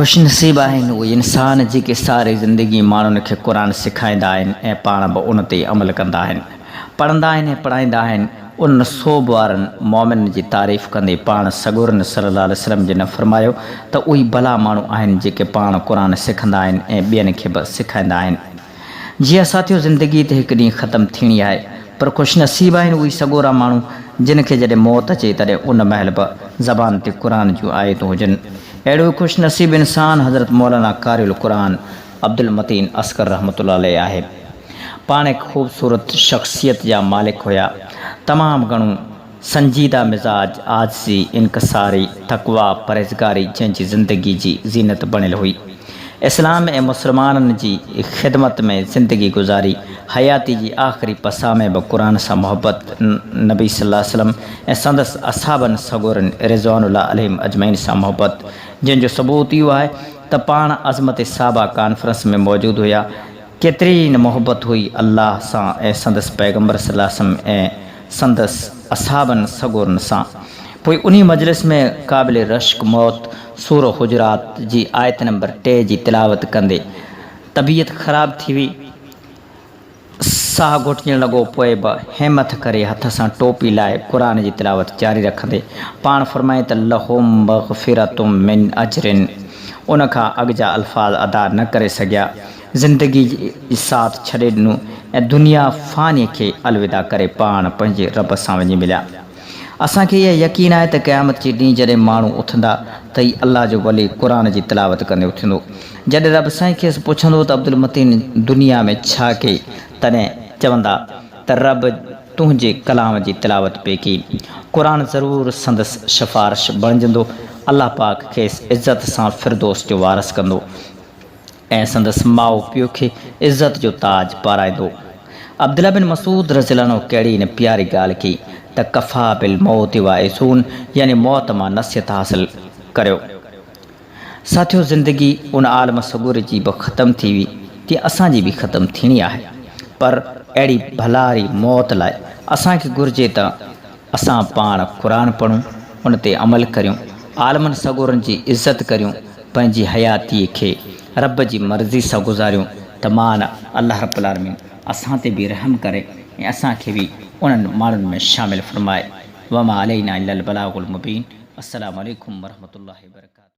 خوش نصيب آهن اهي انسان جيڪي ساري زندگي ماڻهن کي قرآن سکائيندا آهن ۽ پاڻ به ان تي عمل ڪندا آهن. پڙهندا آهن ۽ پڙهائيندا آهن. انهن سوڀ وارن مؤمنن جي تعريف ڪندي پاڻ سڳورن صلي الله عليه وسلم جن فرمايو ته اهي ڀلا ماڻهو آهن جيڪي پاڻ قرآن سکندا آهن ۽ ٻين کي به سکائيندا آهن. جي ها ساٿيو زندگي ته هڪ ڏينهن ختم ٿيڻي آهي پر خوش نصيب آهن اهي سڳورا ماڻهو جن کي جڏهن موت اچي تڏهن ان مهل به زبان تي قرآن جون آيتون هجن. اهڙو ئي خوش نصيب انسان حضرت مولانا قاري القرآن عبدالمتين اصغر رحمة الله عليه آهي. پاڻ هڪ خوبصورت شخصيت جا مالڪ هيا. تمام گهڻو سنجيده مزاج، عاجزي، انڪساري، تقويٰ، پرهيزگاري جنهن جي زندگي جي زينت بڻيل هئي. اسلام ۽ مسلمانن جي خدمت ۾ زندگي گذاري، حياتي جي آخري پساهه ۾ به قرآن سان محبت، نبي صلي الله عليه وسلم ۽ سندس اصحابن سڳورن رضوان الله عليهم اجمعين سان محبت، جنهن جو ثبوت اهو آهي ته پاڻ عظمت صحابه ڪانفرنس ۾ موجود هيا، ڪيتري نه محبت هئي الله سان ۽ سندس پيغمبر صلي الله عليه وسلم ۽ سندس اصحابن سڳورن سان. پوء انهي مجلس ۾ قابل رشڪ موت سوره حجرات جي آيت نمبر ٽي جي تلاوت ڪندي طبيعت خراب ٿي وئي. ساهه گهٽجڻ لڳو پوء به همٿ ڪري هٿ سان ٽوپي لاهي قرآن جي تلاوت جاري رکندي پاڻ فرمائين ته لهم مغفرة من اجر ان کان اڳ جا الفاظ ادا نه ڪري سگهيا زندگي جي ساٿ ڇڏي ڏنو ۽ دنيا فاني کي الوداع ڪري پاڻ پنهنجي رب سان وڃي مليا. اسان کي اها يقين آهي ته قيامت جي ڏينهن جڏهن ماڻهو اٿندا ته هي الله جو ولي قرآن جي تلاوت ڪندي اٿندو. جڏهن رب سائين کيس پڇندو ته عبدالمتين دنيا ۾ ڇا ڪئي؟ تڏهن چوندا ته رب تنهنجي ڪلام جي تلاوت پئي ڪئي. قرآن ضرور سندس شفارش بڻجندو. الله پاڪ کيس عزت سان فردوس جو وارث ڪندو. ۽ سندس ماء پيء کي عزت جو تاج پارائيندو. عبدالله بن مسعود رضي الله عنه ڪهڙي نه پياري ڳالهه ڪئي ته ڪفيٰ بالموت واعظون يعني موت مان نصيحت حاصل ڪريو. ساٿيو زندگي ان عالم سڳوري جي به ختم ٿي وئي تيئن اسان جي به ختم ٿيڻي آهي پر اهڙي ڀلاري موت لاء اسان کي گهرجي ته اسان پاڻ قرآن پڙهون، ان تي عمل ڪريون، عالمن سڳورن جي عزت ڪريون، پنهنجي حياتيء کي رب جي مرضي سان گذاريون ته مان الله رب العالمين اسان تي به رحم ڪري ۽ اسان کي به انهن ماڻهن ۾ شامل فرمائي. وما علينا الا البلاغ المبين. السلام عليڪم ورحمة الله وبرڪاته.